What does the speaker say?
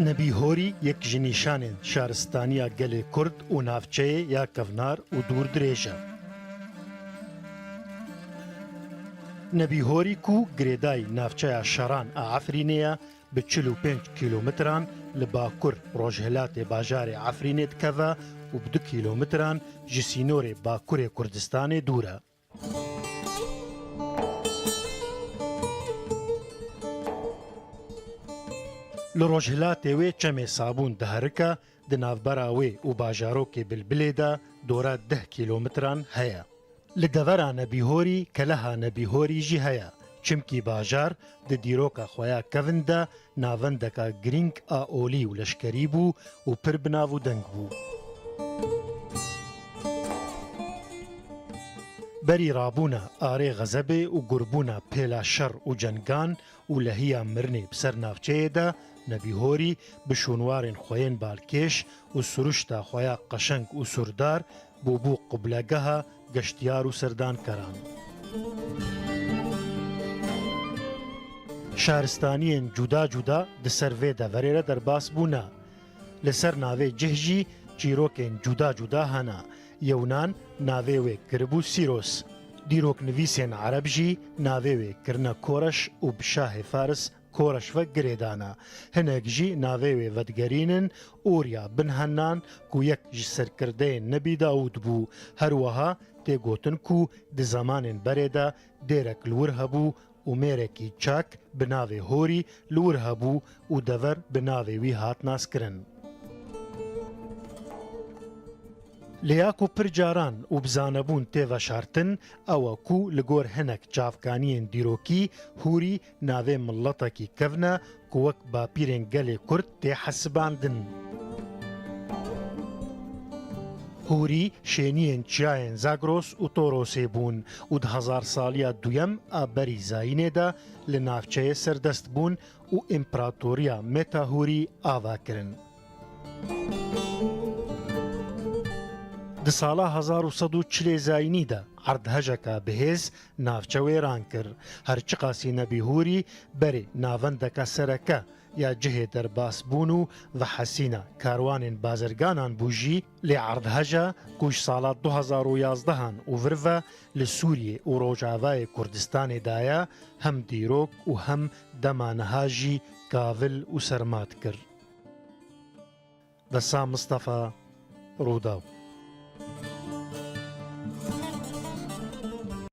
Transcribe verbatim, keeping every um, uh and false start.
Nebîhorî yek ji nîşanên şaristaniya gelê Kurd û navçeyê ya kevnar û dûrdirêj e. Nebîhorî ku girêdayî navçeya Şeran a Efrînê ye, bi çil û pênc kîlometran li bakur rojhilatê bajarê Efrînê dikeve û bi du kîlometran ji sînorê bakurê Kurdistanê dûr e. Li rojhilatê wê çemê Sabûn diherike, di navbera wê û bajarokê Bilbilê de dora deh kîlometran heye. Li devera Nebîhorî keleha Nebîhorî jî heye, çimkî bajar di dîroka xwe ya kevin de navendeka girîng a olî û leşkerî bû û pir bi nav û deng bû. Berî rabûna arê xezebê û gurbûna pêla şer û cengan û lehiya mirinê bi ser navçeyê de, Nebîhorî bi şûnwarên xwe yên balkêş û siruşta xwe ya qeşeng û sûrdar bûbû qublegeha geştiyar û serdankeran. Şaristaniyên cuda cuda di ser vê deverê re derbas bûne. Li ser navê cih jî çîrokên cuda cuda hene. Yewnan navê wê kiribû Sîros. Dîroknivîsên ereb jî navê wê kirine Koreş û bi şahê Faris Koreş ve girêdane. Hinek jî navê wê vedigerînin Orya bin Hennan ku yek ji serkirdeyên Nebî Dawûd bû. Her wiha tê gotin ku di zemanên berê de dêrek li wir hebû û mêrekî çak bi navê Horî li wir hebû û dever bi navê wî hat naskirin. Lê ya ku pir caran û bi zanebûn tê veşartin, ew e ku li gor hinek çavkaniyên dîrokî Hûrî navê miletekî kevn e ku wek bapîrên gelê Kurd tê hesibandin. Hûrî şêniyên çiyayên Zagros û Torosê bûn û di hezarsaliya duyem a berî zayînê de li navçeyê serdest bûn û împeratoriya Meta Hûrî ava kirin. Di sala hezar û sed û çilê zayînî de erdhejeka bihêz navçe wêran kir. Her çiqasî Nebî Hûrî berê navendeka sereke ya cihê derbasbûn û vehesîna karwanên bazirganan bû jî, lê erdheja ku ji sala du hezar û yazdehan û vir ve li Sûriyê û Rojavayê Kurdistanê daye, hem dîrok û hem dema niha jî kavil û sermat kir. Vesa Mistefa, Rûdaw.